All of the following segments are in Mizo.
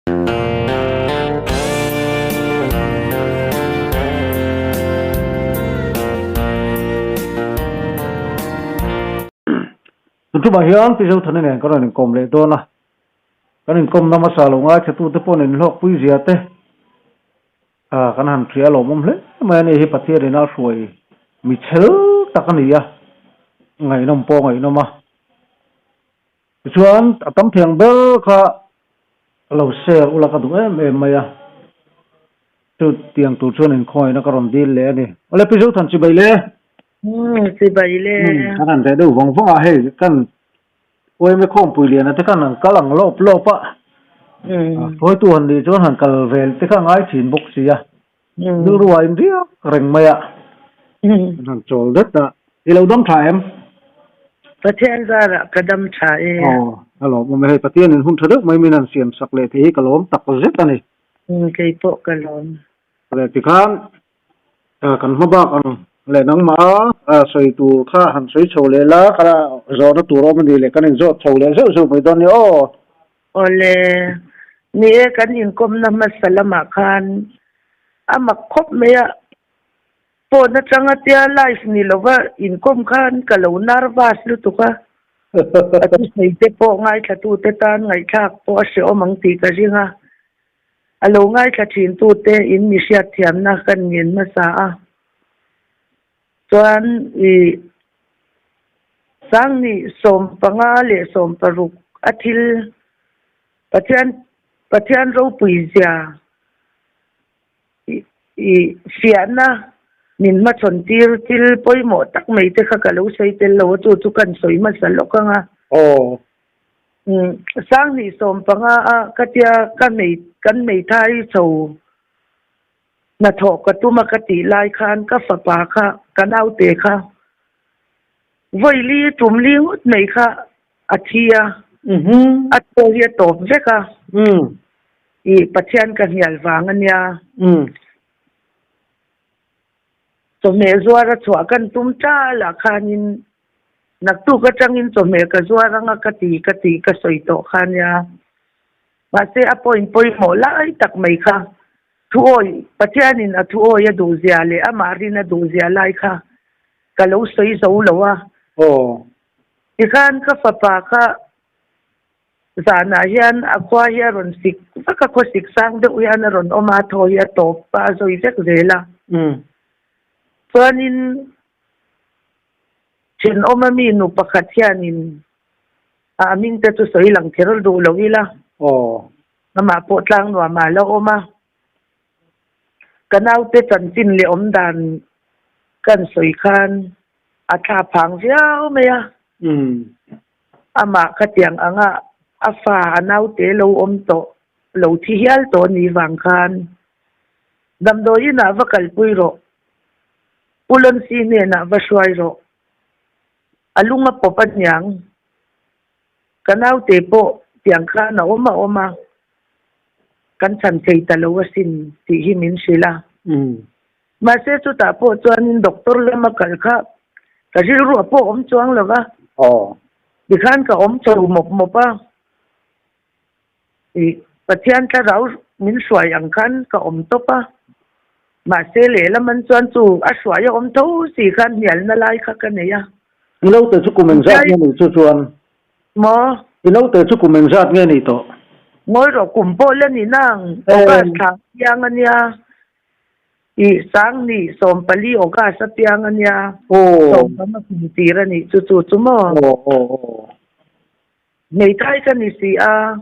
Tun tumah hian Pi Zothana nen kan rawn inkawm leh dawn a, kan inkawmna hmasa lo ngaithlatute pawh nen hlawkpui zia te kan han hria lawmawm hle mai a ni hi Pathian ina hruai mi chhel tak a ni a, ngaihnawm pawh a ngaihnawm a. Tichuan a tam thiang ber kha ka lo share ula ka duh em em mai a, chu tiang tur chuan inkhawngaihnna ka rawn dil leh a ni. Awle Pi Zothan chibai le. Umm chibai le. Umm kan han reh deuh vawng vawng a, hei kan Uaime khawmpui liana te khan han kal ang lawp lawp a, hruaitu han nih chuan han kal vel te kha ngai thin bawk si a, rilru a inriak reng mai a, kan han chawl det a, i lo dam tha em? Pathian zarah ka dam tha e. Aw, a lawmawm e, hei Pathianin hun tha deuh mai min han siam sak leh thei hi ka lawm tak zet a ni. Kei pawh ka lawm. Leh tikhan kan hma bak ang leh nangmah sawi tur kha han sawi chho leh la, ka zawhna tur awm a ni leh kan inzawt chho leh zeuh zeuh mai dawn nia aw. Awle, ni e kan inkawmna hmasa lamah khan a mak khawp mai a, phone atanga tia live ni lova inkawm khan ka lo nervous lutuk a, ka thusawi te pawh ngaithlatute tan ngaihthlak pawh a hrehawm ang tih ka ring a, a lo ngaithla thintute in mi hriatthiamna kan ngen hmasa a, chuan ih Sangni 15 leh 16 a thil Pathian Pathian ropui zia ih fiahna min hmachhawn tir thil pawimawh tak mai te kha ka lo sawi tel lo a chu chu kan sawi hmasa lawk ang a. Aw. Sangni 15 a ka tia ka hmei kan hmeithai chho Hnathawh ka tum a ka tih lai khan ka fapa kha ka naute kha vawi li tum li ngawt mai kha a thi a, a thaw hi a tawp vek a, ih Pathian ka hnial vang a nia. Chawhmeh zuar a chhuah kan tum tal ah khanin naktuk atangin chawhmeh ka zuar anga ka ti ka tih ka sawi tawh kha nia. Mahse a point pawimawh lai tak mai kha Thuawi, Pathianin a thuawi a duhzia leh amah rin a duhzia lai kha ka lo sawi zo lo a. Aw. Tikhan ka fapa kha zanah hian a khua hi a rawn sik vak a, khaw sik sang deuh hian a rawn awm a, a thaw hi a tawp a, a zawi vek zel a. Chuanin thenawma mi nu pakhat hianin a aming te chu sawi lang kher duh lo ila. Aw. Amah pawh tlang nuam ah la awm a, ka naute chanchin leh awm dan kan sawi khan a thla phang viau mai a. Amah ka tiang anga a fa a naute lo awm tawh lo thi hial tawh a nih vang khan damdawiin ah va kalpui rawh, Pu Lonsi hnenah va hruai rawh, a lung a pawp a niang. Ka naute pawh tiang khan a awm a awm a, kan chhan thei ta lo asin tih hi min hrilh a. Mahse chutah pawh chuanin doctor lama kal kha ka rilruah pawh awm chuang lo va. Tikhan ka awm chho mawp mawp a, ih Pathian thlarau min hruai ang khan ka awm tawp a. Mahse lehlam an chuan chu a hruai a awm tho si khan hnialna lai kha ka nei a. I naute chu kum engzat nge nih chu chuan? Maw? I naute chu kum engzat nge nih tawh? Ngawi rawh kum pawh la ni nang, August thla apiang a nia, ih Sangni 14 August apiang a nia, 15 kum tir a nih chu chu chu maw? Hmeithai ka ni si a,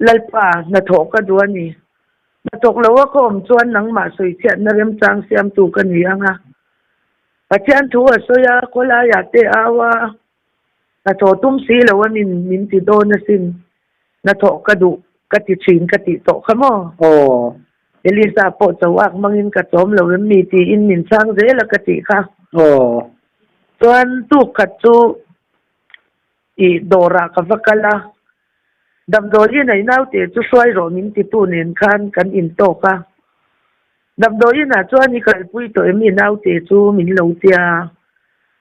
Lalpa hnathawh ka duh a ni. Hnathawk lo a ka awm chuan nangmah sawichhiatna remchang siamtu ka ni ang a. Pathian thu a sawi a, khawlaiah te au a, hnathawh tum si lo a min min ti dawn asin. Hnathawh ka duh ka ti thin ka tih tawh kha maw? Aw. Elisa pawh cho ak hmangin ka chawm lo em mi tiin min chhang zel a ka tih kha. Aw. Chuan tuk khat chu Ih, dawrah ka va kal a, damdawiin a inaute chu hruai rawh min titu nen khan kan intawk a. Damdawiinah chuan i kalpui tawh em inaute chu min lo tia.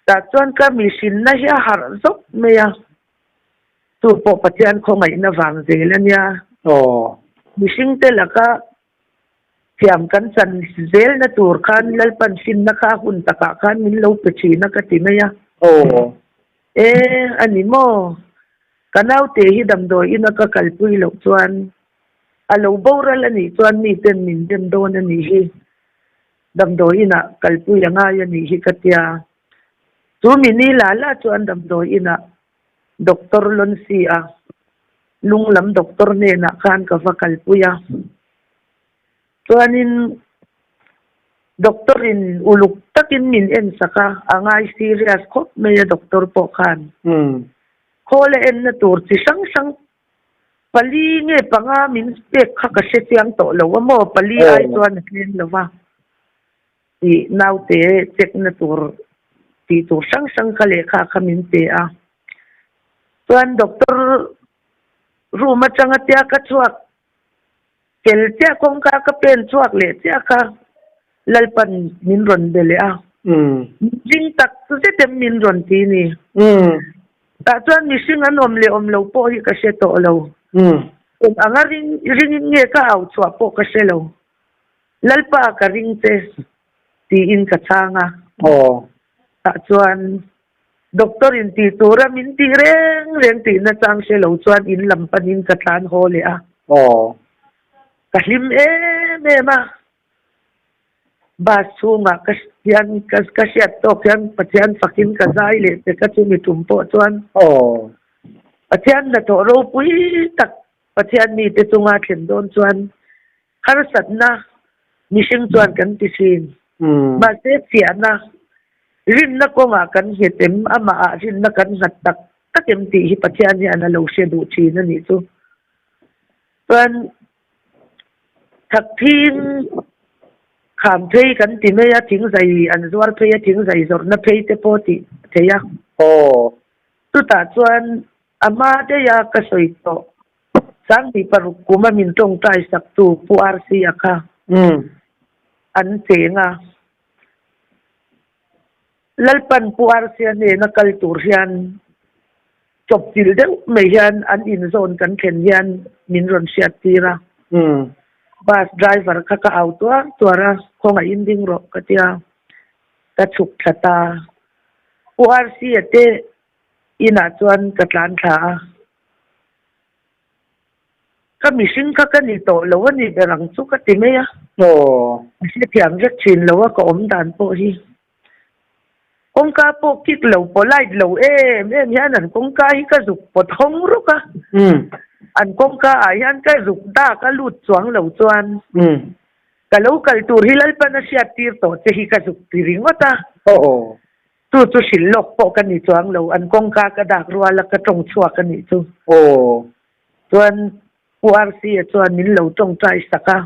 Tah chuan ka mihrinna hi a harh zawk mai a. Chu pawh Pathian khawngaihna vang zel a nia. Mihringte laka thiam kan chan zelna tur khan Lalpan hrinna kha a hun takah khan min lo pe thin a ka ti mai a. E, a ni maw? Ka naute hi damdawi ina ka kalpui loh chuan a lo boral a nih chuan miten min dem dawn a nih hi. Damdawi inah kalpui a ngai a nih hi ka tia. Chu mi ni la la chuan damdawi inah Doctor Lonsi a lung lam doctor hnenah khan ka va kalpui a. Chuanin doctor in uluk takin min en sak a, a ngai serious khawp mai a doctor pawh khan. Khawl a enna tur chi hrang hrang pali nge panga min pek kha ka hre chiang tawh lo a maw, pali ai chuan a tlem lo va. Tih naute check na tur tih tur hrang hrang kha lehkha kha min pe a. Chuan doctor room atanga tia ka chhuak tel chiah kawngka ka pen chhuak leh chiah kha Lalpan min rawn be leh a. Mihring tak zet em min rawn ti ni. Tah chuan mihring an awm leh awm lo pawh hi ka hre tawh lo. Eng anga ring ringin nge ka au chhuah pawh ka hre lo. Lalpa ka ring che tiin ka chhang a. Tah chuan doctor in tih tura min tih reng reng tih nachang hre lo chuan in lam panin ka tlan haw leh a. Ka hlim em em a. Bus chhungah ka hian ka hriat tawk hian Pathian fakin ka zai leh che ka chumi tum pawh chuan Pathian hnathawh ropui tak Pathian mite chunga thlen dawn chuan Harsatna mihring chuan kan ti thin. Mahse fiahna, rinna kawngah kan nghet em, amahah rinna kan nghat tak tak em tih hi Pathian hian a lo hre duh thin a nih chu. Chuan thakthing kham phei kan ti mai a, thingzai an zuar phei a, thingzai zawrhna phei te pawh tih thei a. Chutah chuan a hma daih a ka sawi tawh. Sangni paruk kum a min tawngtai saktu Pu RC a kha an cheng a. Lalpan Pu RC a hnena kal tur hian chawpchilh deuh mai hian an inzawn kan thlen hian min rawn hriat tir a. Bus driver kha ka au tuar tuar a, khawngaihin ding rawh ka tia, ka chhuk thla ta. Pu RC a te inah chuan ka tlan thla a. Ka mihring kha ka ni tawh lo a ni ber ang chu ka ti mai a. Ka hrethiam vek thin lo a ka awm dan pawh hi. Kawngka pawh kik lo polite lo em em hian an kawngka hi ka zuk pawt hawng rawk a. An kawngka ah hian ka zuk dak a lut chuang lo chuan ka lo kal tur hi Lalpan a hriat tir tawh che hi ka zuk ti ringawt a. Chu chu hrilh lawk pawh ka ni chuang lo, an kawngka ka dak rual a ka tawng chhuak a nih chu. Chuan Pu RC-a chuan min lo tawngtai sak a.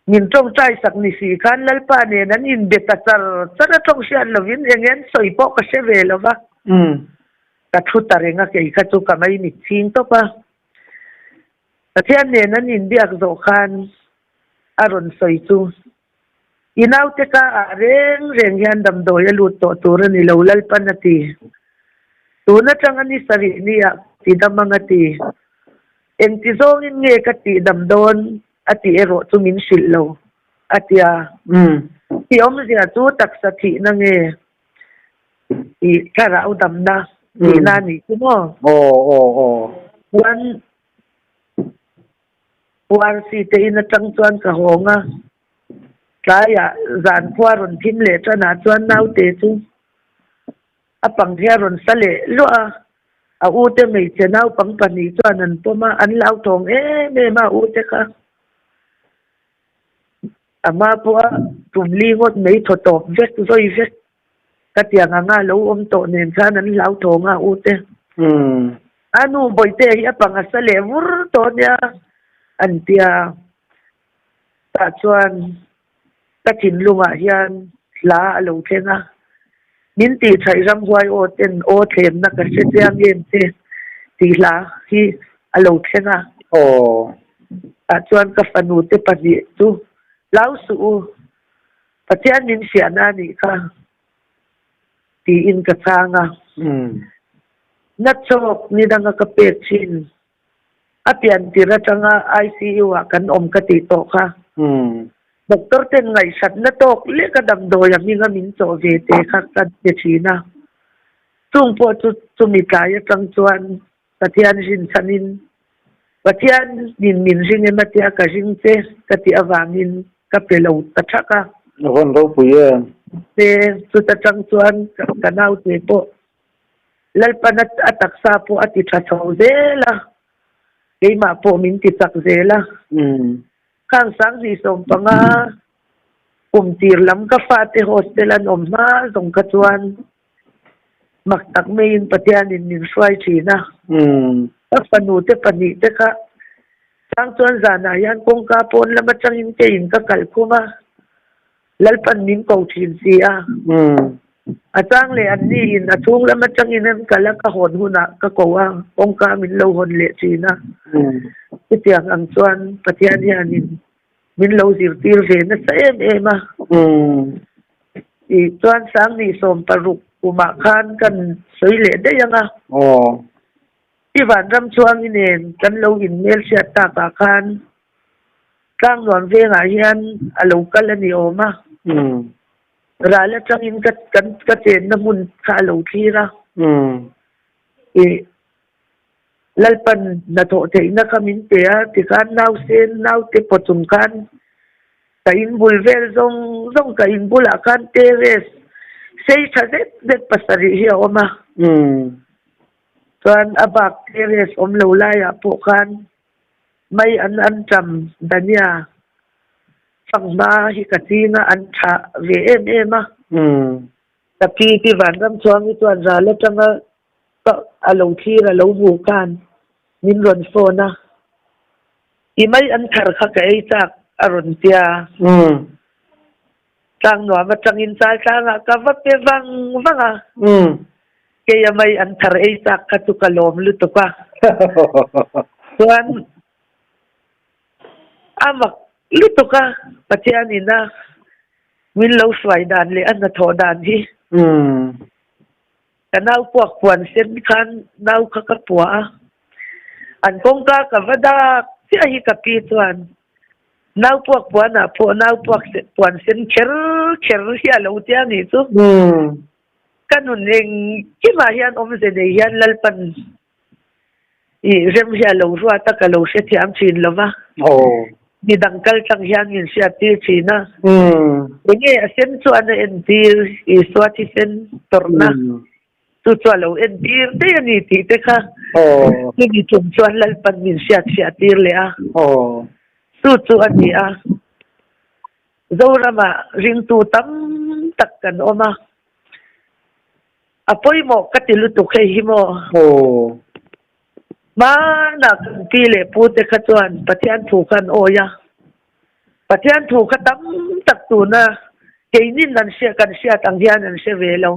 Min tawngtai sak ni si khan Lalpa nen an inbe ta char char a, tawng hriat lovin eng en sawi pawh ka hre ve lo va. Ka thu ta reng a, kei kha chu ka maimit chhing tawp a. Pathian nen an inbiak zawh khan a rawn sawi chu I naute ka ah reng reng hian damdawi a lut tawh tur a ni lo, Lalpan a ti. Tun atang a ni sarih ni ah ka ti dam ang a ti. Engti zawngin nge ka tih dam dawn a tih erawh chu min hrilh lo, a ti a. Tih awmzia chu taksa thihna nge tih thlarau damna tihna a nih chu maw? Chuan URC te in atang chuan ka hawng a, tlaiah zan khua rawn thim leh tanah chuan naute chu a pang hi a rawn sa leh luah a, a u te hmeichhe naupang pahnih chuan an pawm a, an hlauthawng em em a a u te kha. A hma pawha tum li ngawt mai thaw tawp vek zawi vek ka tiang anga lo awm tawh nen khan an hlauthawng a u te. A nu Bawihte hi a panga sa leh vur tawh nia an tia. Tah chuan ka thinlungah hian hla a lo thleng a, min tih thaih ramhuai aw ten aw thlemna ka hre chiang em che tih hla hi a lo thleng a. Tah chuan ka fanu te pahnih chu hlau suh u, Pathian min hriahna a nih kha tiin ka chhang a. Na chawk ni danga ka pek thin. A pian tir atanga ICU ah kan awm ka tih tawh kha. Doctor ten ngaihhratna tawk lek a damdawi a hminga min chawh ve te kha ka pe thin a. Chung pawh chu chumi tlai atang chuan Pathian rin chhanin Pathian in min ring em a tia ka ring che ka tih avangin ka pe lo ta thak a. A vawn ropui em? Te chuta tang chuan ka naute pawh Lalpan a taksa pawh a ti tha chho zel a, keimah pawh min ti chak zel a. Khang 2015 kum tir lam ka fate hostel an awm hma zawng kha chuan mak tak maiin Pathianin min hruai thin a. Ka fanute pahnihte kha chang chuan zanah hian kawngka pawn lam atangin keiin ka kalh khum a. Lalpan min ko thin si a. A chang leh an ni in a chhung lam atangin an kal a, ka hawn hunah ka ko a, kawngka min lo hawn leh thin a. Chutiang ang chuan Pathian hianin min lo zirtir ve nasa em em a. Tih chuan 2016 kumah khan kan sawi leh daih ang a. I vanram chuang i nen kan lo inhmelhriat takah khan Tlangnuam vengah hian a lo kal a ni awm a. Ral atangin ka kan ka chenna hmun kha a lo thlir a. Ih Lalpan hnathawh theihna kha min pe a tikhan nausen naute pawh chung khan ka inbul vel zawng zawng ka inbulah khan terrace sei tha zet zet pasarih hi a awm a. Chuan a bak terrace awm lo laiah pawh khan Mai an an ṭam Dania fanghma hi ka ching a, an ṭha ve em em a. Ka pi pi Vanram Chuangi chuan ral aṭanga ka a lo thlir a lo hmu khan min rawn phone a, I mai an thar kha ka ei chak a rawn tia. Tlang nuam aṭangin chal tlangah ka va pe vang vang a, keia mai an thar ei chak kha chu ka lawm lutuk a. Chuan a mak lutuk a, Pathianin a min lo hruai dan leh a hnathawh dan hi. Ka nau puak puan sen khan nau kha ka puah a, an kawngka ka va dak chiah hi ka pi chuan nau puak puanah pawh nau puak puan sen kher kher hi a lo tia nih chu. Ka nun engkimah hian awmze nei hian Lalpan I rem hi a lo ruat a, ka lo hrethiam thin lo va. Mi dang kal tlang hian min hriattir thin a. Enge a sen chuan a entir, Isua thisen tawrhna chu chu a lo entir daih a ni tih te kha chumi tum chuan Lalpan min hriat hriahtir leh a. Chu chu a ni a. Zoramah ringtu tam tak kan awm a. A pawimawh ka ti lutuk hei hi maw? Aw. Hmanah kan pi leh pu te kha chuan Pathian thu kha an awi a. Pathian thu kha tam tak tuna keinin an hria kan hriat ang hian an hre ve lo.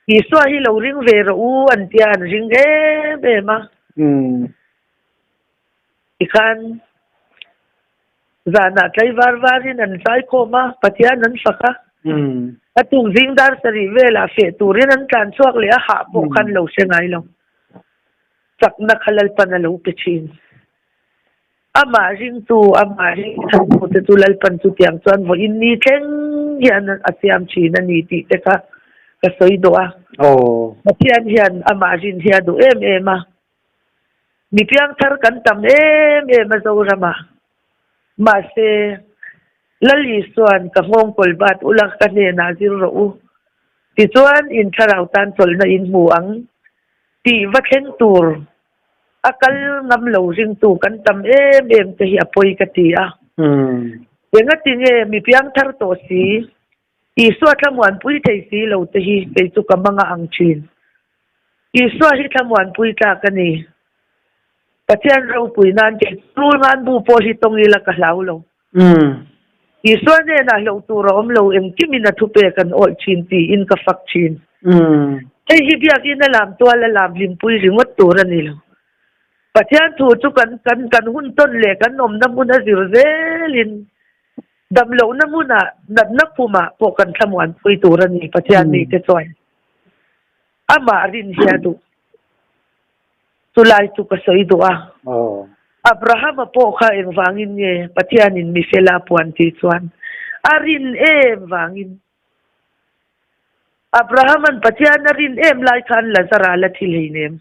Isua hi lo ring ve rawh u an tia an ring em em a. Tikhan Zanah tlai var varin an zai khawm a, Pathian an fak a. A tuk zing dar sarih velah feh turin an tlan chhuak leh a, hah pawh khan lo hre ngai lo. Chakna kha Lalpan a lo pe thin. Amah ringtu, amah ring chhantute chu Lalpan chutiang chuan vawiin ni thleng hian a siam thin a ni tih te kha ka sawi duh a. Pathian hian amah rin hi a duh em em a. Mi piangthar kan tam em em a Zoramah. Mahse, Lal Isua'n ka nghawngkawl bat ula ka hnenah zir rawh u. Tichuan, in thlarau tan chawlhna in hmu ang tih va thleng tur a kal ngam lo ringtu kan tam em em te hi a pawi ka ti a. Engati nge mi piangthar tawh si Isua thlamuanpui thei si lo te hi kei chu ka hmang a ang thin. Isua hi thlamuanpui tlak a ni. Pathian ropui nan kei chu rul ngan bu pawh hi tawng ila ka hlau lo. Isua hnenah hlauh tur a awm lo, engkimin a thupek an awih thin tiin ka fak thin. Hei hi biakinn a lam tual a lam hlimpui ringawt tur a ni lo. Pathian thu chu kan kan kan hun tawn leh kan awmna hmun a zir zelin Damlohna hmunah natna khumah pawh kan thlamuanpui tur a ni Pathian mite chuan amah rin hi a duh. Chulai chu ka sawi duh a. Abrahama pawh kha engvangin nge Pathianin mi fela a puan tih chuan a rin em vangin. Abrahama'n Pathian a rin em lai khan Lazara la thi hleinem.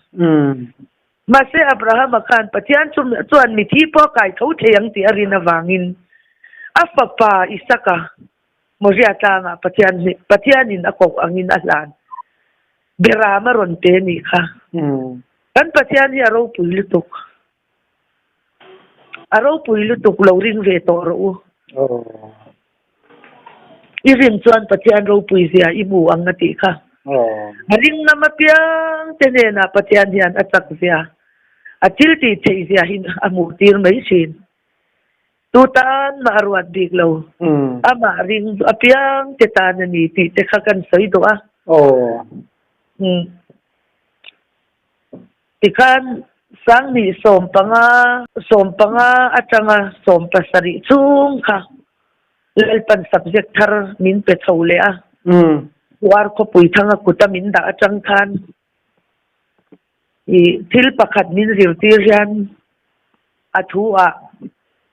Mahse Abrahama khan Pathian chu chuan mithi pawh a kai tho thei ang tih a rin avangin a fapa Isaka Moria tlangah Pathian Pathianin a koh angin a hlan. Beram a rawn pe nih kha. Kan Pathian hi a ropui lutuk. A ropui lutuk lo ring ve tawh rawh u. I rin chuan Pathian ropui zia i hmu ang a tih kha. A ring ngam apiang te hnenah Pathian hian a chak zia, a thil tih theih zia hi a hmuh tir mai thin. Tu tan mah a ruat bik lo. Amah ring apiang te tan a ni tih te kha kan sawi duh a. Tikhan sanghnih sawmpanga sawmpanga atanga sawmpasarih chhung kha Lalpan subject thar min pe chho leh a. Puar khawpui thanga kuta min dah atang khan i thil pakhat min zirtir hian a thu ah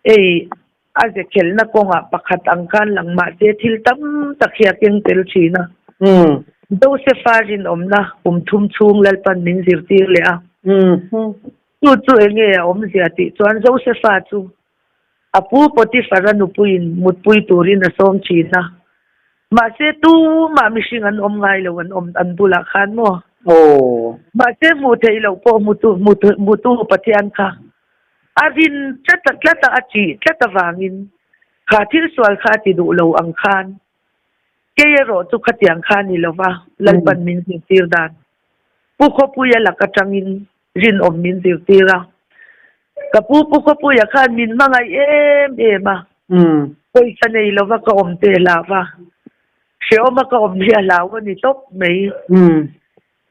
ei a ze khelhna kawngah pakhat ang khan lang mahse thil tam tak hi a keng tel thin a. Josefa rinawmna kum thum chhung Lalpan min zirtir leh a. Chu chu enge a awmzia tih chuan Josefa chu a pu Potifara nupuiin mutpui turin a sawm thin a. Mahse tumah mihring an awm ngai lo an awm an bulah khan maw? Mahse hmuh theih loh pawh hmutu hmutu Pathian kha A rin tlat a tlat a, a ṭih tlat avangin kha thil sual kha a ti duh lo ang khan kei erawh chu khatiang kha a ni lo va, Lalpan min zirtir dan Pu Khawpuia lak aṭangin rinawm min zirtir a. Ka pu Pu Khawpuia khan min hmangaih em em a, pawisa nei lova ka awm te hlau va, hrehawma ka awm hi a hlau a ni tawp mai.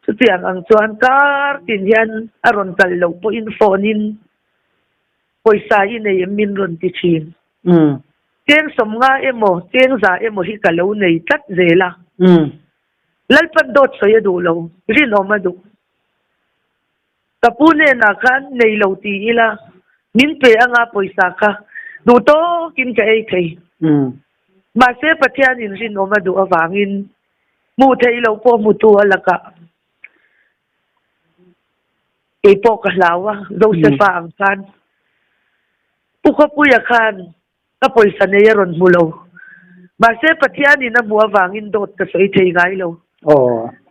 Chutiang ang chuan kar tin hian a rawn kal loh pawhin phone in pawisa i nei em min rawn ti thin. Cheng sawmnga emaw cheng za emaw hi ka lo nei tlat zel a. Lalpan dawt sawi a duh lo, rinawm a duh. Ka pu hnenah khan nei lo ti ila min pe anga pawisa kha duh tawkin ka ei thei. Mahse Pathianin rinawm a duh avangin Hmuh theih loh pawh hmutu a lakah kei pawh ka hlau a, Josefa ang khan Pu Khawpuia khan ka pawisa nei a rawn hmu lo. Mahse Pathianin a hmuh avangin dawt ka sawi thei ngai lo.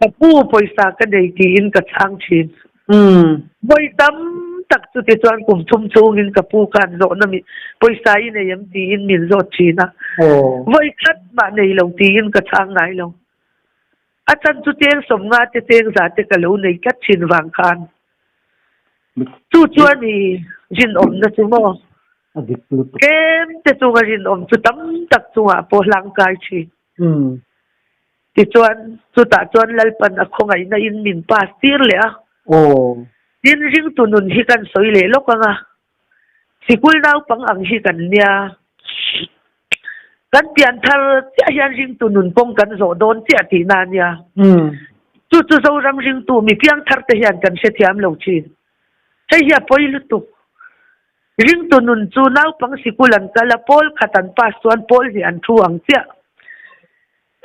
Ka pu pawisa ka nei tiin ka chhang thin. Vawi tam tak chu tichuan kum thum chhungin ka pu khan zawhna mi pawisa i nei em tiin min zawt thin a. Vawi khat mah nei lo tiin ka chhang ngai lo. A chan chu cheng sawmnga te cheng za te ka lo nei tlat thin vang khan. Chu chuan i rinawmna chu maw? Tlem te chunga rinawm chu tam tak chungah pawh hlangkai thin. Tichuan, chutah chuan Lalpan a khawngaihna in min pass tir leh a. Tin, ringtu nun hi kan sawi leh lawk ang a. Sikul naupang ang hi kan nia. Kan pian thar chiah hian ringtu nun kawng kan zawh dawn chiah tihna a nia. Chu chu Zoram ringtu mi piang thar te hian kan hrethiam lo thin. Hei hi a pawi lutuk. Ringtu nun chu naupang sikul an kal a, pawl khat an pass chuan pawl hnih an thu ang chiah.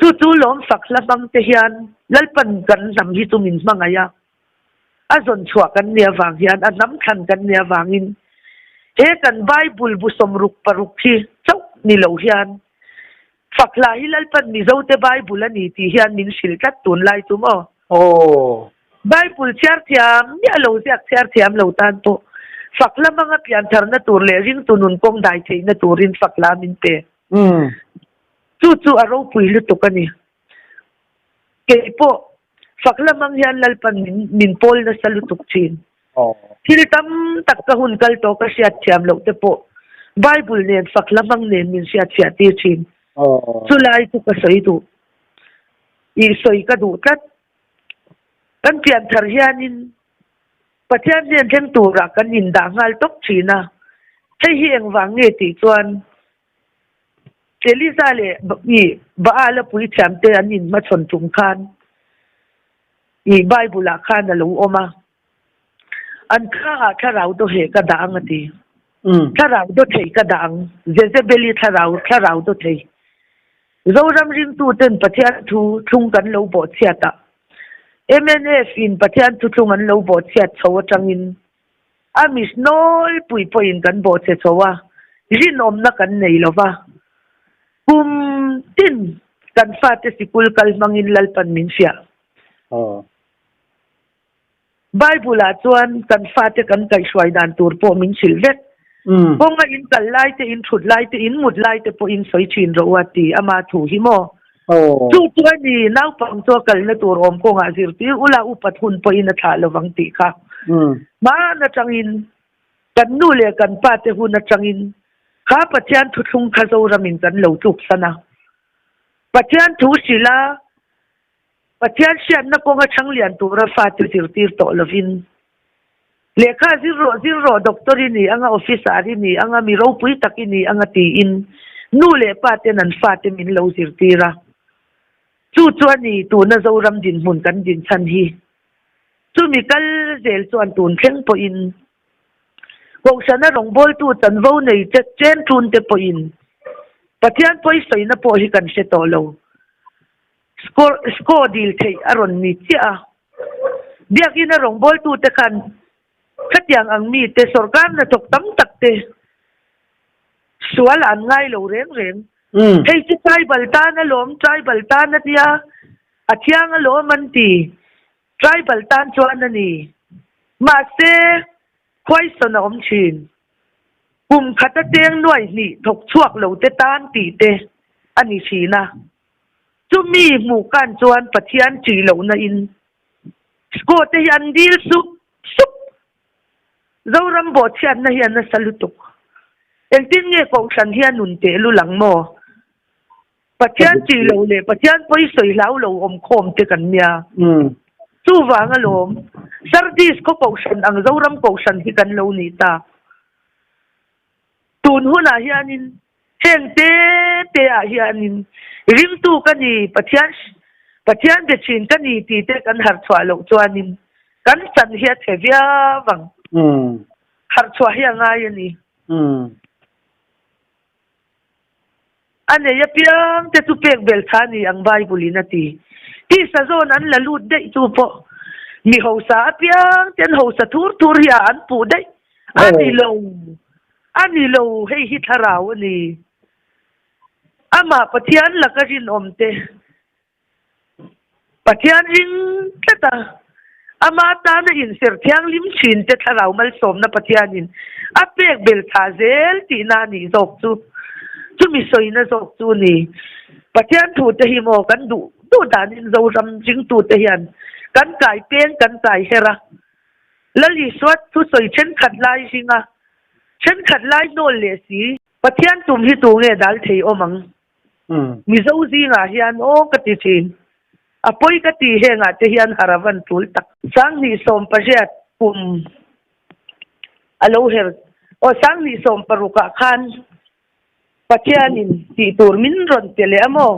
Chu chu lawm fak hla hmang te hian Lalpan kan hnam hi chu min hmangaih a, a zawn chhuah kan nia vang hian, a hnam thlan kan nia vangin he kan Bible bu sawmruk paruk hi chauh ni lo hian fak hla hi Lalpan Mizote Bible a ni tih hian min hrilh tlat tunlai chu maw? Aw. Bible chhiar thiam miah lo ziak chhiar thiam lo tan pawh fak hla hmanga piantharna tur leh ringtu nun kawng dai theihna turin fak hla min pe. Chu chu a ropui lutuk a ni. Kei pawh fak lamang hian Lalpan min min pawl nasa lutuk thin. Thil tam tak ka hun kal tawh ka hriat thiam loh te pawh Bible nen fak lamang nen min hriat fiah tir thin. Chu lai chu ka sawi duh. Ih sawi ka duh tlat. Kan pian thar hianin Pathian hnen thleng turah kan indah nghal tawp thin a. Hei hi engvang nge tih chuan Elisa leh i Baal a puithiam te an inhmachhawn tum khan i Bible ah khan a lo awm a. An kha ah thlarau dawheh ka dah ang a ti. Thlarau dawthei ka dah ang. Jezebeli thlarau, thlarau dawthei. Zoram ringtuten Pathian thu thlung kan lo bawhchhiat a, mnf in Pathian thuthlung an lo bawhchhiat chho atangin a misnawlpui pawhin kan bawhchhe chho a, rinawmna kan nei lo va. Kum tin kan fate sikul kal hmangin Lalpan min fiah. Bible-ah chuan kan fate kan kaihhruai dan tur pawh min hrilh vek. Kawnga in kal lai te, in thut lai te, in mut lai te pawh in sawi thin rawh u a ti ama thu hi maw? Chu chu a ni, naupang chu a kalna tur awm kawngah zirtir ula upat hun pawhin a thlah lovang tih kha. Hmaan atangin kan nu leh kan pa te hun atangin kha Pathian thuthlung kha Zoramin kan lo tluksan a. Pathian thu hrilh a. Pathian hriatna kawnga chhanglian tura fate zirtir tawh lovin, Lehkha zir rawh, zir rawh, doctor i ni anga, officer i ni anga, mi ropui tak i ni anga tiin nu leh pa ten an fate min lo zirtir a. Chu chu a ni tuna Zoram dinhmun kan din chhan hi. Chumi kal zel chuan tun thleng pawhin Kohhrana rawngbawltu chanvo nei chen ṭun te pawhin Pathian pawisawina pawh hi kan hre tawh lo. Score score dil theih a rawn ni chiah a. Biakina rawngbawltute khan khatiang ang mite sorkar hnathawk tam tak te sual an ngai lo reng reng. Hei chu tribal tan alawm, tribal tan a nia, a thiang alawm an ti. Tribal tan chuan a ni. Mahse, khuaisawn a awm thin. Kum khat ateng nuai hnih thawk chhuak lo te tan tih te a ni thin a. Chumi hmuh kan chuan Pathian ṭih lohna in score te hi an dil sup sup. Zoram bawhchhiatna hi a nasa lutuk. Engtin nge Kohhran hi a nun teh lul ang maw? Pathian ṭih lo leh Pathian pawi sawi hlau lo awm khawm te kan nia. Chuvang alawm Sardis khaw Kohhran ang Zoram Kohhran hi kan lo nih ta. Tun hunah hianin Heng te te ah hianin ringtu ka ni, Pathian Pathian be thin ka ni tih te kan harh chhuah loh chuanin kan chan hi a chhe viau ang. Harh chhuah hi a ngai a ni. A nei apiang te chu pek bel tha ni ang Bible in a ti. Tisa zawn an la lut daih chu pawh mi hausa apiang te an hausa thur thur hi a an puh daih a ni lo. A ni lo, hei hi thlarau a ni. Amah Pathian laka rinawm te, Pathian ring tlat a, ama tana inser thianghlim thin te thlarau malsawmna Pathianin a pek bel thah zel tihna a nih zawk chu, chumi sawina zawk chu a ni. Pathian thu te hi maw kan duh duh danin Zoram ringtute hian kan kai peng kan kai her a, Lal Isua thusawi thenkhat lai hring a, thenkhat lai hnawl leh si. Pathian tum hi tu nge dal thei awm ang? Mizo zingah hian aw ka ti thin. A pawi ka ti hengah te hian har a van tul tak. 2018 kum a lo her aw 2016 ah khan Pathianin tih tur min rawn pe leh a maw?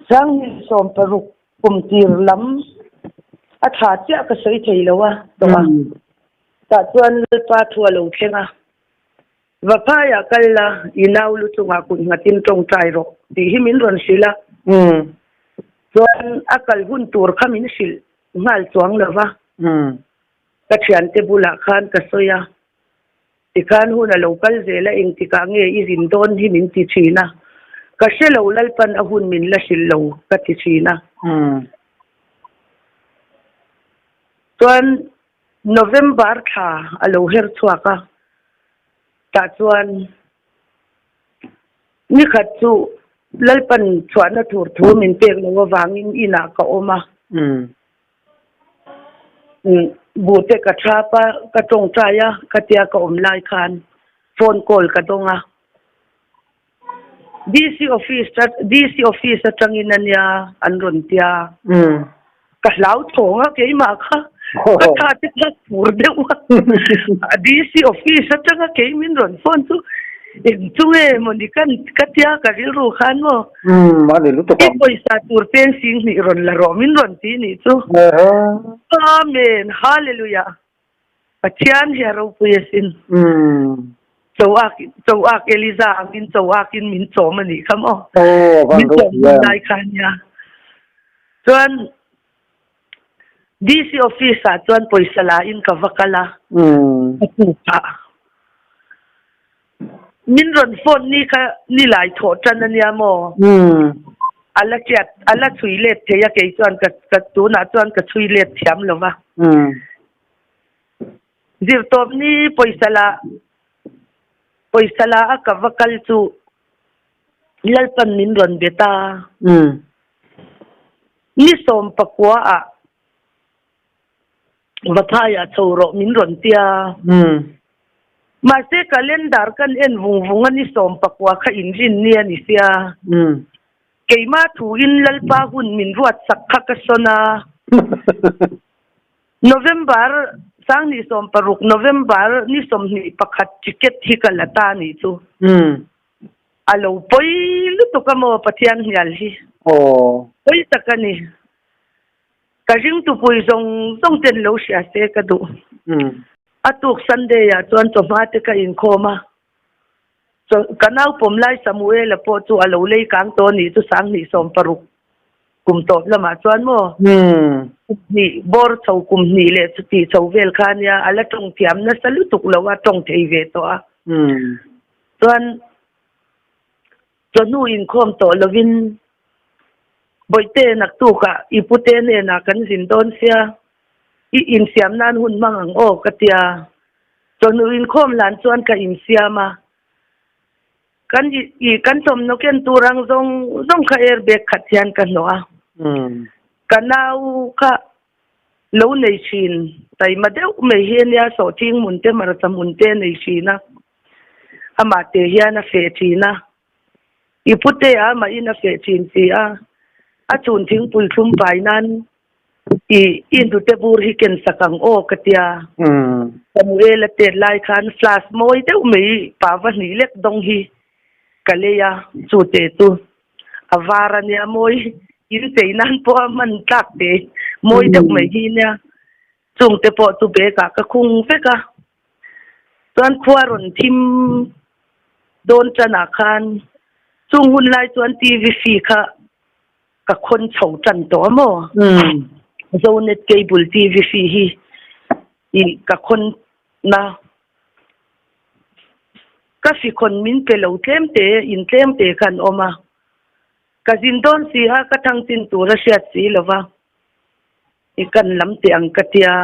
2016 kum tir lam a tha chiah ka sawi thei lo a tawh a, tah chuan Lalpa thu a lo thleng a, Vaphaiah kal la, i nau lu chungah kut nghatin tawngtai rawh tih hi min rawn hrilh a, chuan a kal hun tur kha min hrilh nghal chuang lo va, ka thiante bulah khan ka sawi a. Tikhan hun a lo kal zel a, engtikah nge i zin dawn hi min ti thin a, ka hre lo Lalpan a hun min la hrilh lo ka ti thin a. Chuan November thla a lo her chhuak a, tah chuan nikhat chu Lalpan chhuahna tur thu min pek loh avangin inah ka awm a. Buhte ka thap a, ka tawngtai a, ka tia ka awm lai khan phone call ka dawng a. DC office DC office atangin a nia an rawn tia. Ka hlau thawng a keimah kha ka tha te kha fur deuh a. DC office atanga kei min rawn phone chu eng chu nge mawni ka ka tia ka rilru khan maw. Umm a ni lutuk ang. I pawisa tur peng sing hnih rawn la rawh min rawn ti nih chu. Amen Hallelujah. Pathian hi a ropui asin. Choak choak Eliza angin choakin min chawm a nih kha maw. Min chawm hun lai kha ania. Chuan DC office ah chuan pawisa la in ka va kal a. Ka tuk a. Min rawn phone ni kha ni lai thawh tan a nia maw? A la chiat, a la chhui let thei a kei chuan ka ka tunah chuan ka chhui let thiam lo va. Zirtawp ni pawisa la pawisa la a ka va kal chu Lalpan min rawn be ta. Ni 19 ah Vaphai ah chho rawh min rawn ti a. Mahse calendar kan en vung vung a ni 19 kha inrin ni a ni sia. Keimah thu in Lalpa hun min ruat sak kha ka sawn a. November 2016 November ni 21 ticket hi ka la ta nih chu. A lo pawi lutuk a maw Pathian hnial hi. Pawi tak a ni. Ka ringtupui zawng zawng ten lo hria se ka duh. A tuk Sunday ah chuan chawhma te ka inkhawm a, ka naupawm lai Samuela pawh chu a lo lei kang tawh a nih chu 2016 kum tawp lamah chuan maw kum hnih bawr chho kum hnih leh chuti chho vel kha a nia, a la tawng thiam nasa lutuk lo a tawng thei ve tawh a. Chuan Chawhnu inkhawm tawh lovin Bawihte naktukah i pute hnenah kan zin dawn sia, i insiam nan hun hmang ang aw ka tia. Chawhnu inkhawm hlan chuan ka insiam a, kan i kan thawmhnaw ken tur ang zawng zawng kha airbag khat hian ka hnawh a. Ka nau kha lo nei thin, taima deuh mai hi ania sawhthing hmun te hmarcha hmun te a nei thin a. Amah te hian a feh thin a, i pute a amahin a feh thin si a, a chhun thingpui thlum pai nan i i hnute bur hi ken sak ang aw ka tia. Samuel a tet lai khan flask mawi deuh mai pa va hnih lek dawng hi ka lei a, chu te chu a var a nia mawi in chei nan pawh a hman tlak te mawi deuh mai hi nia, chung te pawh chu bag ah ka khung vek a. Chuan khua rawn thim dawn tanah khan chung hun lai chuan TV fee kha ka khawn chho tan tawh a maw? Zonet cable TV fee hi i ka khawn na ka fi khawn min pe lo tlem te in tlem te kha an awm a, ka zin dawn si a ka thang chin tur a hriat si lo va. I kan lam teh ang ka tia.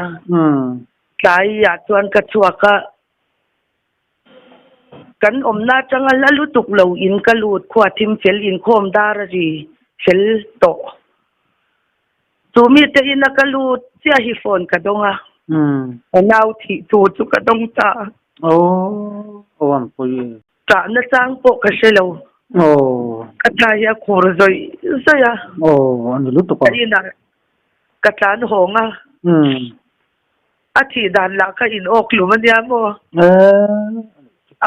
Tlai ah chuan ka chhuak a, kan awmna atanga hla lutuk lo in ka lut khua thim fel inkhawm dar a ri fel tawh. Chu mite ina ka lut chiah hi phone ka dawng a, ka nau thih thu chu ka dawng ta a. Ṭahna chang pawh ka hre lo. Ka tha hi a khur zawih zawih a. Ka inah ka tlan hawng a. A thih dan lah kha in awk hlum a nia maw?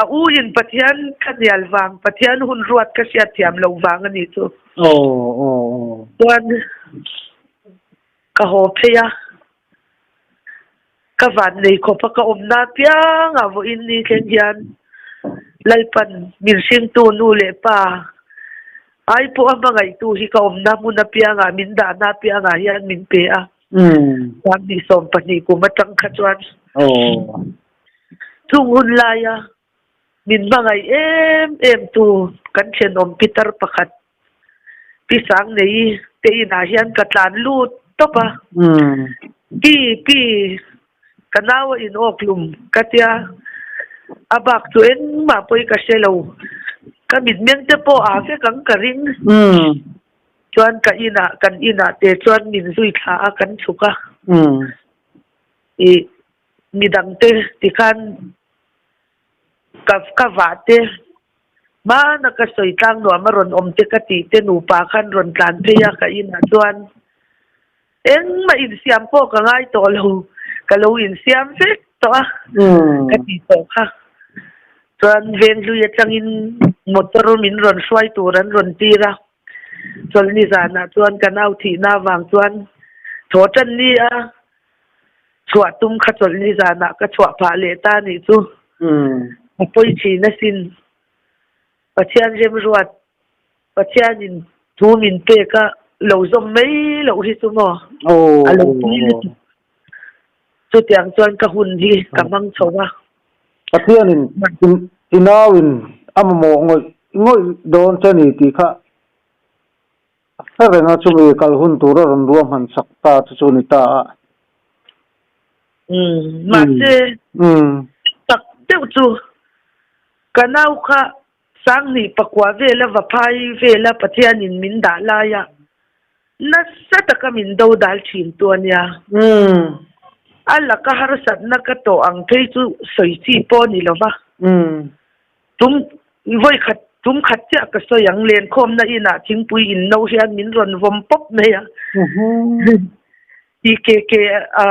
A u in Pathian ka hnial vang, Pathian hun ruat ka hriat thiam loh vang a nih chu. Chuan ka haw phei a. Ka van nei khawp a ka awmna piang ah vawiin ni thleng hian Lalpan min hringtu nu leh pa ai pawh a hmangaihtu hi ka awmna hmun apiang ah min dahna apiang ah hian min pe a. 2020 kum atang kha chuan chung hun laia min hmangaih em em tu kan thenawm pitar pakhat Pi Sangneii te inah hian ka tlan lut tawp a. Pi, pi, ka nau a in awk hlum ka tia. A bak chu engmah pawi ka hre lo. Ka mitmeng te pawh aa vek ang ka ring. Chuan ka inah, kan inah te chuan min zui thla a kan chhuk a. I midangte tikhan ka ka vah te. Hmana ka sawi tlang nuam a rawn awm te ka tih te nupa khan rawn tlan phei a ka inah chuan engmah insiam pawh ka ngai tawh lo, ka lo insiam vek tawh a ka ti tawh kha. Chuan Venghlui atangin motor min rawn hruai tur an rawn tir a, chawlhni zanah chuan ka nau thihna avang chuan thaw tan ni a. Chhuah tum kha chawlh ni zanah ka chhuah phah leh ta nih chu. A pawi thin asin. Pathian remruat, Pathianin thu min pek a lo zawm mai loh hi chu maw? A lo pui lutuk. Chutiang chuan ka hun hi ka hmang chho a. Pathianin i nauin a mamawh ngawih ngawih dawn che ni tih kha A hre reng a, chumi kal hun tur a rawn ruahman sak ta chu chu ni ta a. Umm, mahse, tak deuh chu ka nau kha Sanghnih pakua vela va phai vela Pathianin min dah laia nasa taka min do dal thin tu a nia. A laka harsatna ka tawh ang phei chu sawi chi pawh a ni lo va. Tum vawi khat tum khat chiah ka sawi ang, lenkhawmna inah thingpui in no hian min rawn vawm pawp mai a. TKK a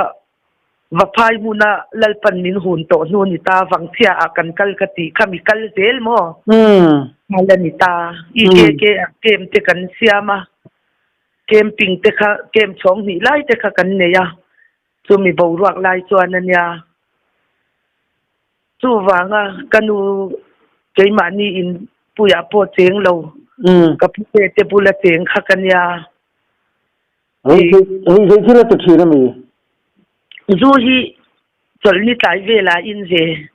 Vaphai hmuna Lalpan min hun tawh hnu ni ta, Vangchhia ah kan kal ka tih kha mi kal zel maw? Nghal a ni ta. EKK ah camp te kan siam a, camping te kha camp chhawng hnih lai te kha kan nei a, chumi boruak lai chuan a nia. Chuvanga ka nu keimahni in puiah pawh cheng lo, ka pute te bula cheng kha ka nia. Ruihtheih thil a ti thin a mi? Zu hi chawlhni tlai velah in ve.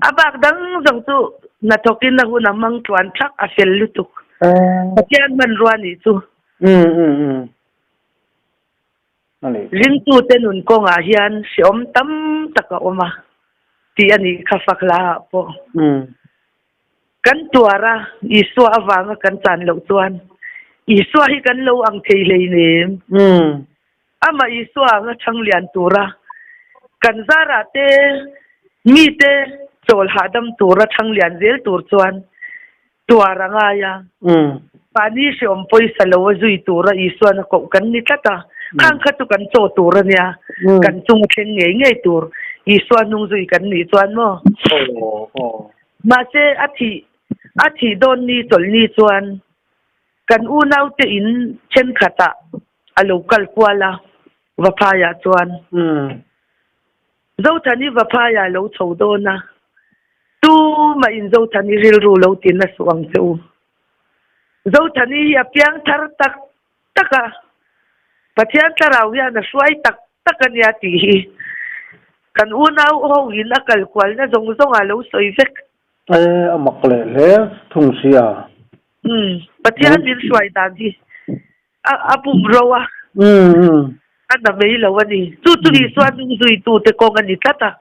A bak dang zawng chu hnathawkin a hun a hmang tluan thak a fel lutuk. Pathian hmanrua nih chu. Ringtute nun kawngah hian hrehawm tam tak a awm a tih a nih kha fak hla ah pawh. Kan tuar a, Isua avanga kan chan loh chuan Isua hi kan lo ang thei hleinem. Amah Isua anga chhang lian tura kan zarah te mite chawl hahdam tura chhang lian zel tur chuan Tuar a ngai a, mahni hreawm pawisa lo a zui tura Isuan a koh kan ni tlat a, khang kha chu kan chaw tur a nia, kan chung a thleng ngei ngei tur Isua hnung zui kan nih chuan maw? Mahse a thih a thih dawn ni chawlh ni chuan kan unaute in thenkhatah a lo kal kual a, Vaphaiah chuan. Zothani Vaphaiah lo chho dawn a, tumah in Zothani rilru lo ti na suh ang che u. Zothani hi a piang thar tak tak a, Pathian thlarau hian a hruai tak tak a nia tih hi kan unau ho in a kal kualna zawng zawng ah lo sawi vek. E, a mak leh hle thung sia. Umm, Pathian min hruai dan hi a bum ro a, a na mai lo a ni. Chu chu Isua hnungzuitute kawng a ni tlat a.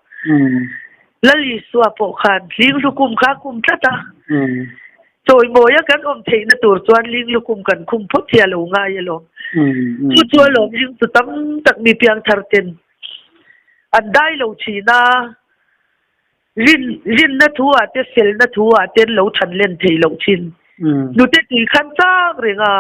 Lal Isua pawh khan hling lukhum kha a khum tlat a. Chawimawia kan awm theihna tur chuan hling lukhum kan khum phawt hi a lo ngai alawm. Chu chu alawm ringtu tam tak mi piangthar ten an dai lo thin a. Rin, rinna thu ah te felna thu ah te an lo than len thei loh thin. Nute tui khan chak reng a.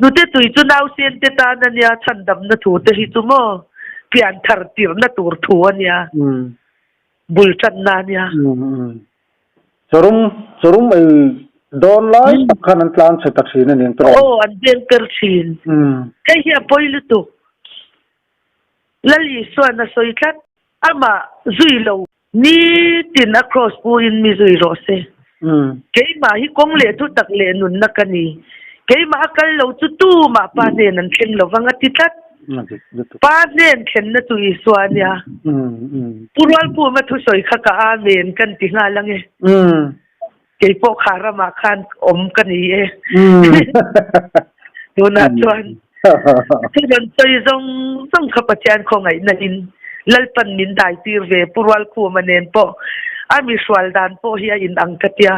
Nute tui chu nausen te tan a nia, chhandamna thu te hi chu maw pian thar tirhna tur thu a nia, bul tanna a nia. Chawrum, chawrum ei dawn lai tak khan an tlan chhe ta thin a ni ang tawh. Aw, an veng per thin. Hei hi a pawi lutuk. Lal Isuan a sawi tlat. Amah zui lo. Nitin a cross pu in mi zui rawh se. Keimah hi kawng leh thu tak leh nunna ka ni. Keimah a kal lo chu tumah Pa hnen an thleng lo vang a ti tlat. Pa hnen thlenna chu Isua a nia. Pu Rualpuma thusawi kha ka Amen kan ti nghal ange. Kei pawh kha ramah khan awm ka ni e. Tunah chuan thu rawn sawi zawng zawng kha Pathian khawngaihna in Lalpan min dai tir ve Pu Rualkhuma nen pawh a mi hrual dan pawh hi a inang ka tia.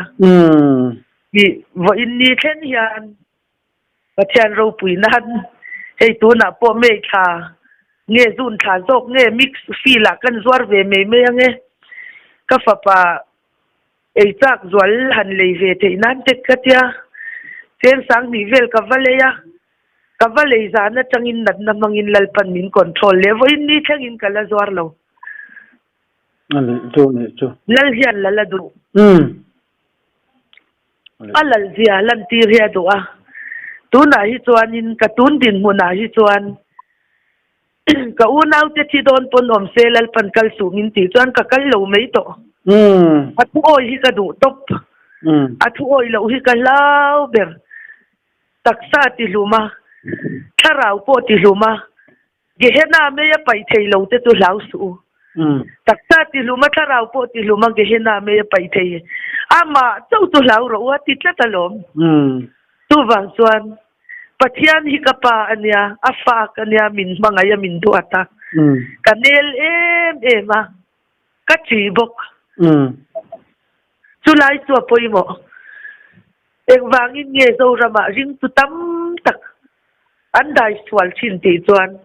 Tih vawiin ni thlen hian Pathian ropui nan hei tunah pawh May thla nge June thla zawk nge mix field ah kan zuar ve mai mai ange ka fapa Ei chak zual han lei ve theih nan te ka tia, cheng sang hnih vel ka va lei a, ka va lei zan atangin natna hmangin Lalpan min control leh vawiin ni thlengin ka la zuar lo. A nih chu, nih chu. Lal hian lal a duh. A lal zia lantir hi a duh a, tunah hi chuanin ka tun dinhmunah hi chuan. Ka unaute thi dawn pawn awm se Lalpan kal suh min tih chuan ka kal lo mai tawh. A thu awi hi ka duh tawp. A thu awi loh hi ka hlau ber. Taksa ti hlum a, thlarau pawh ti hlum a, Gehenna mei a paih thei lo te chu hlau suh u. Taksa ti hlum a, thlarau pawh ti hlum a, Gehenna mei a paih thei. Amah chauh chu hlau rawh u a ti tlat alawm. Chuvang chuan Pathian hi ka pa a nia, a fak a nia, min hmangaih a, min duat a. Ka nel em em a, ka ṭih bawk. Chulai chu a pawimawh. Engvangin nge Zoramah ringtu tam tak an dai sual thin tih chuan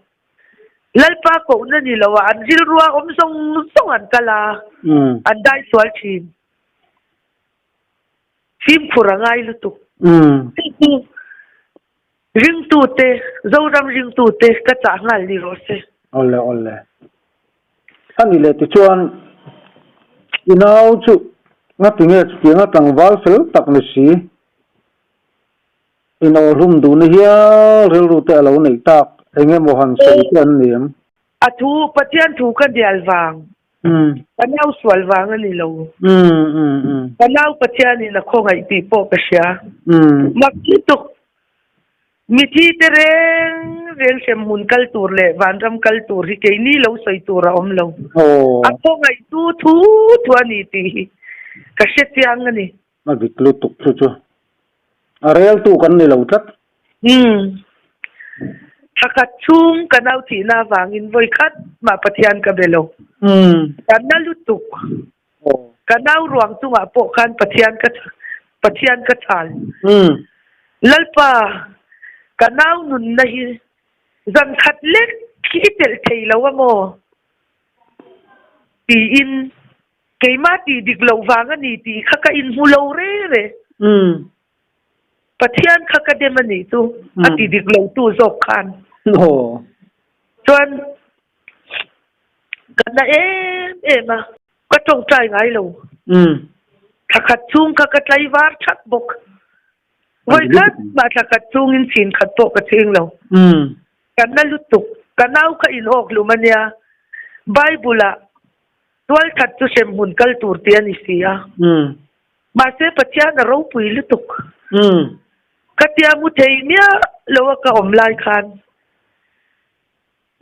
Lalpa kohna ni loah an rilrua awm zawng zawng an kal a, an dai sual thin. Fimkhur a ngai lutuk. Hei chu ringtute, Zoram ringtute ka chah nghal ni rawh se. Awle awle. A ni leh tichuan i nau chu ngatinge chutianga tlangval fel tak ni si inawhlum duhna hial rilru te a lo neih tak eng emaw han sawi te an ni em? A thu, Pathian thu ka dial vang. Ka nau sual vang a ni lo. Ka nau Pathianin a khawngaih tih pawh ka hria. Mak lutuk. Mithi te reng reng hremhmun kal tur leh vanram kal tur hi keini lo sawi tur a awm lo. A khawngaih tu thu thu a ni tih hi ka hre chiang a ni. A dik lutuk chu chu. A reltu kan ni lo tlat. Umm. Thakhat chhung ka nau thihna avangin vawi khat mah Pathian ka be lo. Ka na lutuk. Ka nau ruang chungah pawh khan Pathian ka Pathian ka chhal. Lalpa, ka nau nunna hi zan khat lek hi i telh thei lo a maw? Tiin keimah tih dik loh vang a ni tih kha ka inhmu lo re re. Pathian kha ka dem a nih chu a ti dik lo tu zawk khan. Chuan ka na em em a, ka tawngtai ngai lo. Thla khat chhung kha ka tlaivar thak bawk. Vawi khat mah thla khat chungin chhin khat pawh ka ching lo. Ka na lutuk, ka nau kha inawk hlum a nia. Bible-ah tualthat chu hremhmun kal tur tih a ni si a. Mahse Pathian a ropui lutuk. Ka tia mu thei miah lo a ka awm lai khan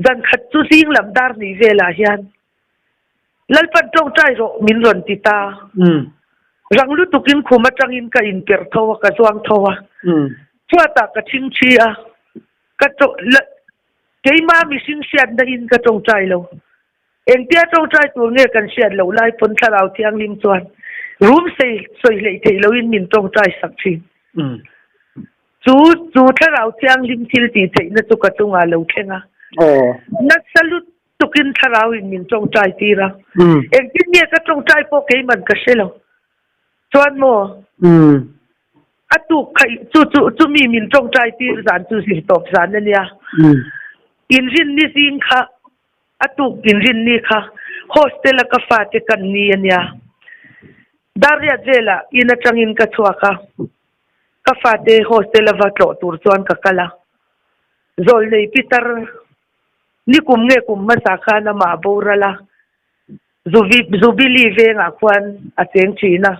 zan khat chu zing lam dar hnih velah hian Lalpan tawngtai rawh min rawn ti ta. Rang lutukin khum atangin ka inperh tho a, ka zuang tho a. Chhuatah ka thingthi a, ka keimah mihring hriatna in ka tawngtai lo. Engtia tawngtai tur nge kan hriat loh lai pawn Thlarau Thianghlim chuan rum sei sawi hleih theih loin min tawngtai sak thin. Chu chu Thlarau Thianghlim thil tih theihna chu ka chungah lo thleng a. Nasa lutukin Thlarauin min tawngtai tir a. Engtin nge ka tawngtai pawh keiman ka hre lo. Chuan maw? A tuk kha chu chu chumi min tawngtai tir zan chu zirtawp zan a nia. Inrinni zing kha A tuk inrinni kha hostel a ka fate kan ni a nia. Darriat velah in atangin ka chhuak a, ka fate hostel a va tlawh tur chuan ka kal a. Zawlnei Pitar nikum nge kum hmasa khan amah a boral a, Jubilee vengah khuan a cheng thin a.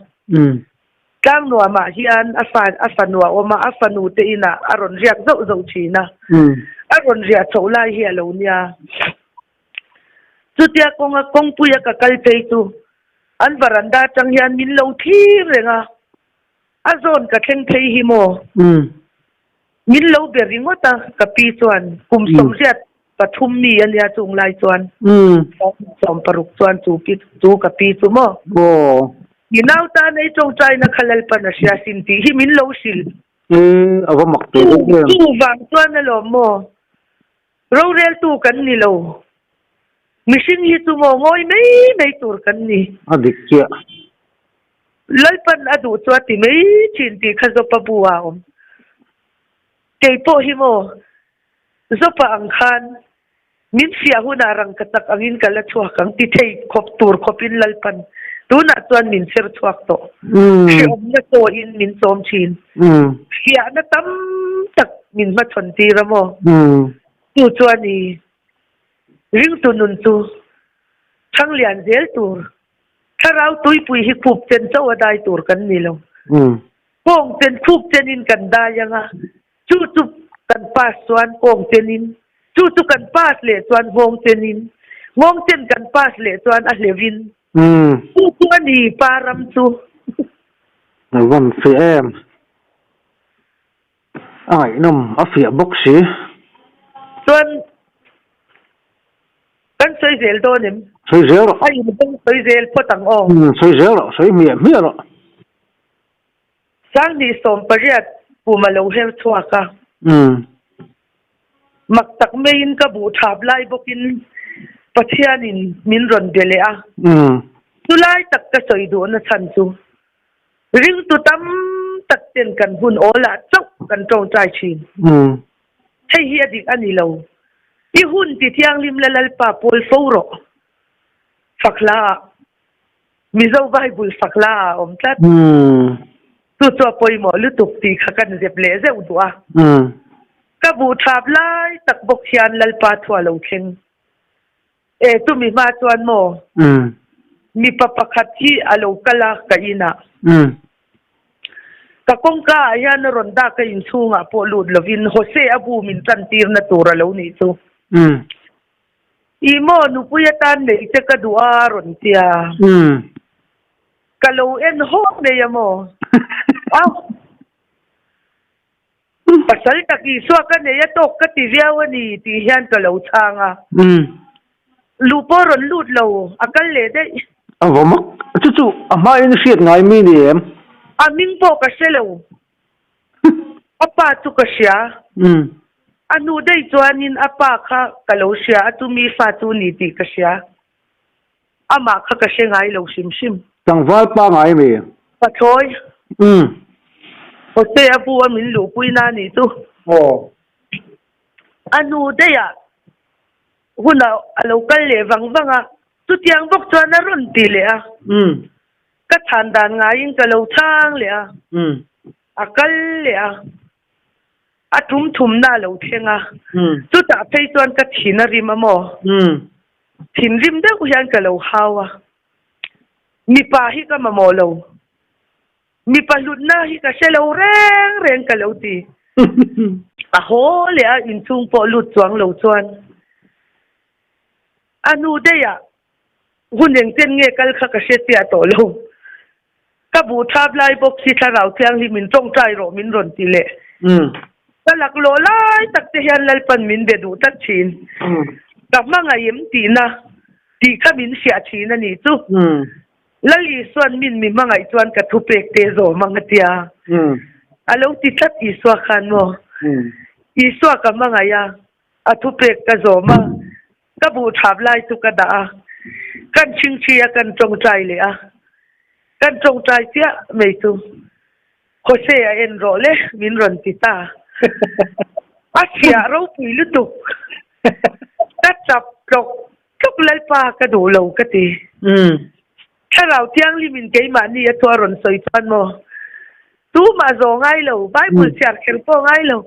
Tlangnuamah hian a fa a fanu a awm a, a fanu te inah a rawn riak zauh zauh thin a. A rawn riah chhoh lai hi a lo nia. Chutia kawnga kawngpuia ka kal phei chu an varanda atang hian min lo thlir reng a, a zawn ka thleng phei hi maw? Min lo be ringawt a, ka pi chuan kum 83 mi a nia chung lai chuan 16 chuan chu pi chu ka pi chu maw? I nau tan ei tawngtaina kha Lalpan a hria sin tih hi min lo hrilh. E, a va mak teh deuh em. Chu vang chuan alawm maw? Roreltu kan ni lo. Mihring hi chu maw ngawi mai mai tur kan ni. A dik chiah. Lalpan a duh chu a ti mai thin tih kha Zopa bu ah a awm. Kei pawh hi maw Zopa ang khan min fiah hunah rangka chak angin ka la chhuak ang ti thei khawp tur khawpin Lalpan tunah chuan min ser chhuak tawh. Hrehawmna chawiin min chawm thin. Fiahna tam tak min hmachhawn tir a maw? Chu chuan i. Ringtu nun chu chhang lian zel tur, thlarau tuipui hi khup chen chauh a dai tur kan ni lo. Kawng chen khup chenin kan dai ang a, chu chu kan pass chuan kawng chenin, chu chu kan pass leh chuan nghawng chenin, nghawng chen kan pass leh chuan a hleuhin. Chu chu a ni pa ram chu. A van fiah em. A ngaihnawm a fiah bawk si. Chuan kan sawi zel dawn em? Sawi zel rawh. A in pawh sawi zel phawt ang aw. Umm sawi zel rawh, sawi hmiah hmiah rawh. 2018 kum a lo her chhuak a. Umm. Mak tak maiin ka buh thap lai bawkin Pathianin min rawn be leh a. Umm. Chulai tak ka sawi duhna chhan chu Ringtu tam tak ten kan hun awl ah chauh kan tawngtai thin. Hei hi a dik a ni lo. I hun ti thianghlim la Lalpa pawl fo rawh. Fak hla ah Mizo Bible fak hla ah a awm tlat. Chu chu a pawimawh lutuk tih kha kan zep leh zeuh duh a. Ka buh thap lai tak bawk hian Lalpa thu a lo thleng. E, chumi hma chuan maw? Mipa pakhat hi a lo kal a ka inah. Ka kawngka ah hian a rawn dak a inchhungah pawh lut lovin Jose a bu min tantirna tur a lo nih chu. Ih maw, nupui atan nei che ka duh a a rawn ti a. Ka lo en haw mai a maw? A. Pasal tak Isua ka nei a tawk ka ti viau a ni tih hian ka lo chhang a. Luh pawh rawn lut lo, a kal leh daih. A va mak, chu chu a hmain hriat ngai mi ni em? A hming pawh ka hre lo. A pa chu ka hria. A hnu daih chuanin a pa kha ka lo hria a, chumi fa chu ni tih ka hria. Amah kha ka hre ngai lo hrim hrim. Tlangval pa ngai mi? Pathlawi. Umm. Jose a bu a min luhpui na nih chu. Aw. A hnu daih ah hun ah a lo kal leh vang vang a, chutiang bawk chuan a rawn ti leh a. Umm. Ka chhan dan ngaiin ka lo chhang leh a. Umm. A kal leh a. A tum thumna a lo thleng a. Chutah phei chuan ka thin a rim a maw? Thinrim deuh hian ka lo hau a. Mipa hi ka mamawh lo. Mipa hlutna hi ka hre lo reng reng ka lo ti. A haw leh a inchhung pawh lut chuang lo chuan a hnu daihah Hun engchen nge kal kha ka hre chiah tawh lo. Ka buh thap lai bawk hi Thlarau Thianghlim in tawngtai rawh min rawn ti leh. Ka laklawh lai tak te hian Lalpan min be duh tlat thin. Ka hmangaih em tihna tih kha min hriah thin a nih chu. Lal Isua'n min mi hmangaih chuan ka thupek te zawm ang a tia. A lo ti tlat Isua khan maw? Isua ka hmangaih a, A thupek ka zawm a, ka buh thap lai chu ka dah a, kan chhingchhi a kan tawngtai leh a, kan tawngtai chiah mai chu Jose a en rawh le min rawn ti ta. A chhiah ropui lutuk, ka chap tlawk tlawk Lalpa ka duh lo ka ti. Thlarau Thianghlimin keimahni a thu a rawn sawi chuan maw? Tumah zawh ngai lo, Bible chhiar kher pawh ngai lo,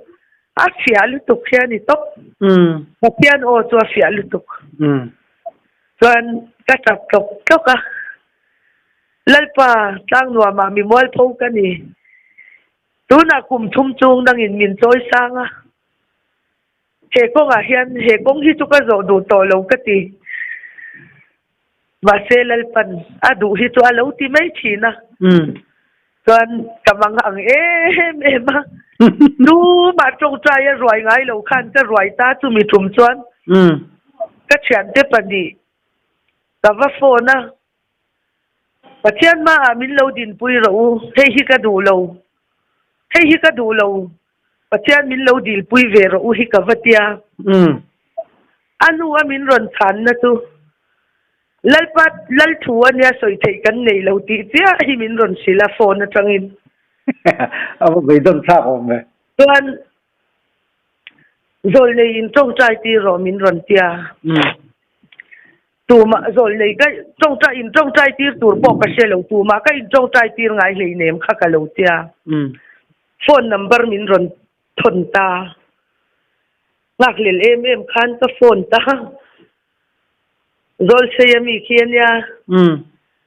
a fiah lutuk hi a ni tawp. Pathian aw chu a fiah lutuk. Chuan ka tap tlawk tlawk a, Lalpa, tlangnuamah mi mualpho ka ni. Tunah kum thum chung dangin min chawi sang a. He kawngah hian he kawng hi chu ka zawh duh tawh lo ka ti. Mahse Lalpan a duh hi chu a lo ti mai thin a. Chuan ka mang ang em em a. Tumah tawngtai a ruai ngai lo khan ka ruai ta chumi tum chuan ka thiante pahnih ka va phone a. Pathian hmaah min lo dinpui rawh u, hei hi ka duh lo, hei hi ka duh lo, Pathian min lo dilpui ve rawh u hi ka va tia. A hnu a min rawn chhanna chu, Lalpa Lal thu a nia sawi theih kan nei lo tih chiah hi min rawn hrilh a phone atangin. A va beidawn thlak awm ve. Chuan zawlnei in tawngtai tir rawh min rawn tia. Tumah zawlnei ka tawngtai in tawngtai tir tur pawh ka hre lo, tumah ka in tawngtai tir ngai hleinem kha ka lo tia. Phone number min rawn thawn ta. Nghakhlel em em khan ka phone ta. Zawlsei a mi khi a nia.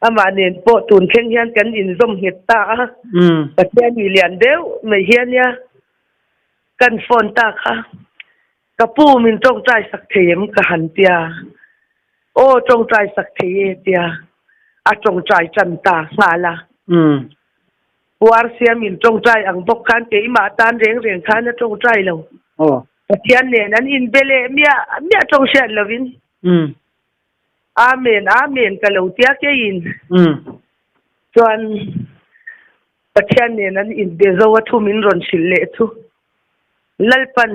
Amah nen pawh tun thleng hian kan inzawm nghet ta a. Pathian mi lian deuh mai hi a nia. Kan phone ta kha. Ka pu min tawngtai sak thei em ka han tia. Aw tawngtai sak thei e tia. A tawngtai tan ta nghal a. Pu Arsia min tawngtai ang bawk khan keimah tan reng reng khan a tawngtai lo. Pathian nen an inbe leh miah miah tawng hriat lovin. Amen Amen ka lo tia keiin. Chuan Pathian nen an inbe zo a thu min rawn hrilh leh chu Lalpan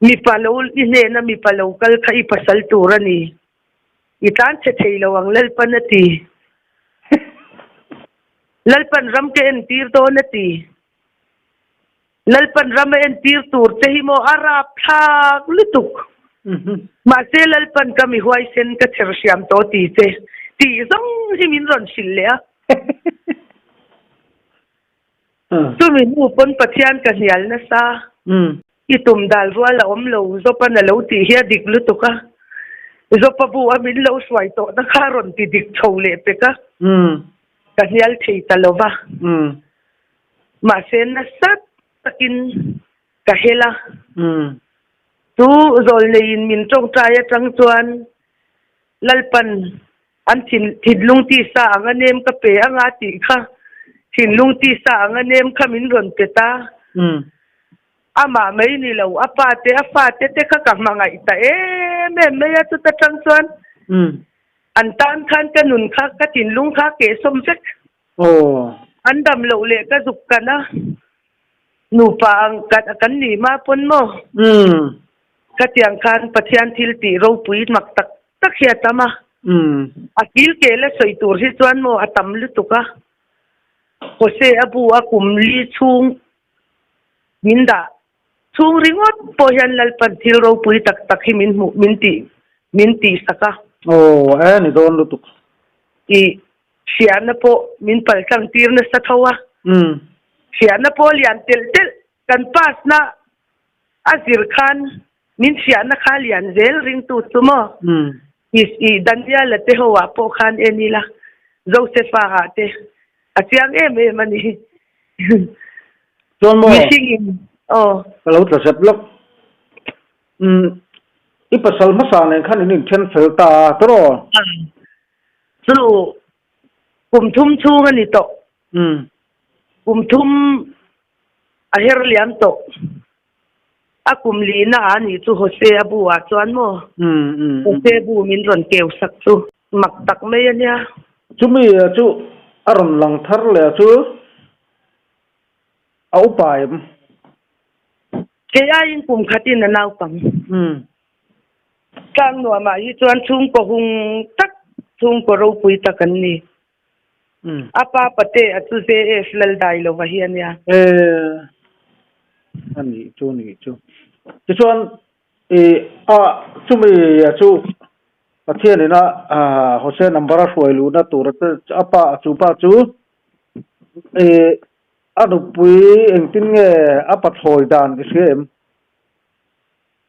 mipa lo i hnena mipa lo kal kha i pasal tur a ni. I tlan chhe thei lo ang Lalpan a ti. Lalpan ram ka entir dawn a ti. Lalpan ram a entir tur che hi maw a rapthlak lutuk. Mahse Lalpan ka mi huaisen ka chher hriam tawh ti che tih zawng hi min rawn hrilh leh a. Chumi hnu pawn Pathian ka hnial nasa. I tum dal rual a awm lo, Zopan a lo tih hi a dik lutuk a. Zopa bu a min lo hruai tawhna kha a rawn ti dik chho leh pek a. Ka hnial thei ta lo va. Mahse nasa takin ka hel a. Chu zawlneiin min tawngtai atang chuan Lalpan An thinlung tisa anga nem ka pe anga tih kha thinlung tisa anga nem kha min rawn pe ta. Amah mai ni lo, a pa te, a fate te kha ka hmangaih ta em em mai a, chuta tang chuan an tan khan ka nun kha, ka thinlung kha kehsawm vek. An dam loh leh ka zuk kan a, nupa ang kan nih hma pawn maw? Khatiang khan Pathian thil tih ropui mak tak tak hi a tam a. A kil ke la sawi tur hi chuan maw a tam lutuk a. Jose a bu a kum li chhung min dah chhung ringawt pawh hian Lalpan thil ropui tak tak hi min hmuh min tih min tihsak a. Aw e ni dawn lutuk. I Fiahna pawh min paltlang tir nasa tho a. Fiahna pawh lian telh telh kan pass na a zir khan min fiahna kha lian zel ringtu chu maw? I Daniela te ho ah pawh khan en ila Josepha ah te a chiang em em a ni. Chuan maw? Mihring in aw. Ka lo tla zep lawk. Umm i pasal hmasa nen khan in inthen fel ta a tawrh aw? Chu kum thum chhung a ni tawh. Kum thum a her liam tawh. A kum lihna ah nih chu Jose a bu ah chuan maw? Jose bu min rawn keu sak chu mak tak mai a nia. Chumi chu a rawn lang thar leh chu a upa em? Kei aiin kum khatin a naupang. Tlang nuamah hi chuan chhungkaw hung tak, chhungkaw ropui tak an ni. A pa pate a chu JF Laldai lova hi a nia. E, a nih chu, nih chu. Tichuan, i a chumi a chu Pathianin a Jose number a hruai luhna tur a pa chu pa chu i a nupui engtin nge a pathlawi dan i hria em?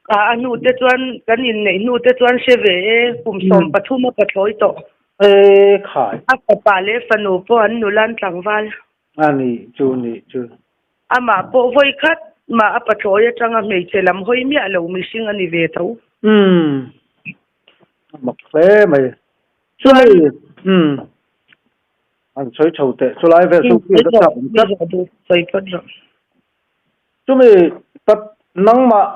A hnu te chuan kan inneih hnu te chuan hre ve e, kum 13 a pathlawi tawh. E khai. A fapa leh fanu pawh an nula an tlangval. A nih chu nih chu. Amah pawh vawi khat mah a pathlawi atanga hmeichhe lam hawi miah lo mihring a ni ve tho. Umm. A mak hle mai. Chuan. Umm. An sawi tho teh chulai vel chu field a chak awm tlat. Sawi phawt rawh. Chumi nangmah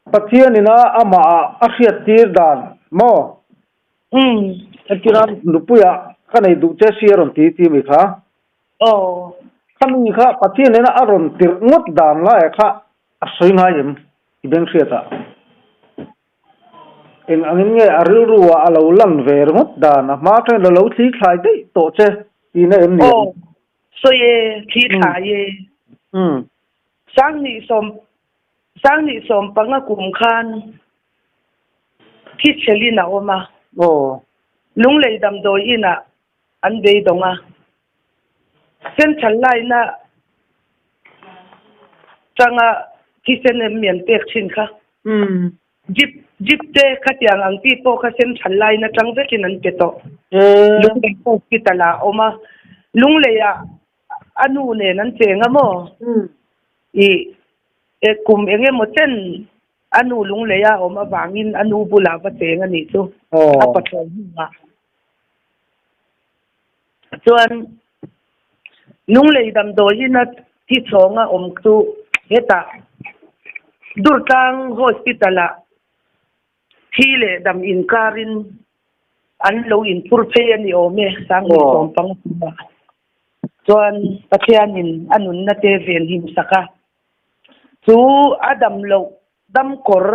Pathianina amah a hriattir dan maw? Entirah nupuiah ka nei duh che si a rawn ti ti mi kha. Khami kha Pathianina a rawn tirh ngawt dan laiah kha a sawi ngai em i beng hriatah? Eng angin nge a rilruah a lo lan ve ringawt dan a hma atangin a lo thli thlai daih tawh che tihna em ni ang? Sawi e, thli thlai e. Sanghnih sawm Sanghnih sawm panga kum khan thi chhelin a awm a. Lunglei damdawi inah an beidawng a. Central line-a tanga thisen em mi an pek thin kha. Jeep jeep te khatiang ang chi pawh kha central line atang vekin an pe tawh. Lunglei hospital ah a awm a, Lunglei ah a nu nen an cheng a maw? Ih e kum eng emaw chen a nu Lunglei a awm avangin a nu bulah va cheng a nih chu a pathlawi hnuah. Chuan Lunglei damdawiin a thi chhawnga awm chu hetah Durtlang Hospital ah thi leh dam inkarin an lo inphur phei a ni awm e, Sanghnih sawmpang tumah. Chuan Pathianin a nunna te venhim sak a, chu a dam loh damkawr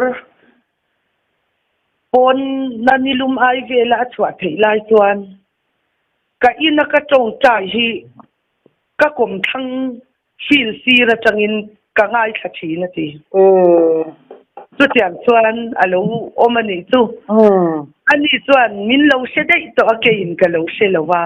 pawn na nilum ai vela a chhuah theih lai chuan ka ina ka tawngtai hi ka kawmthlang fil sir atangin ka ngaithla thin a ti. Chutiang chuan a lo awm a nih chu. Ani chuan min lo hre daih tawh a, keiin ka lo hre lo a.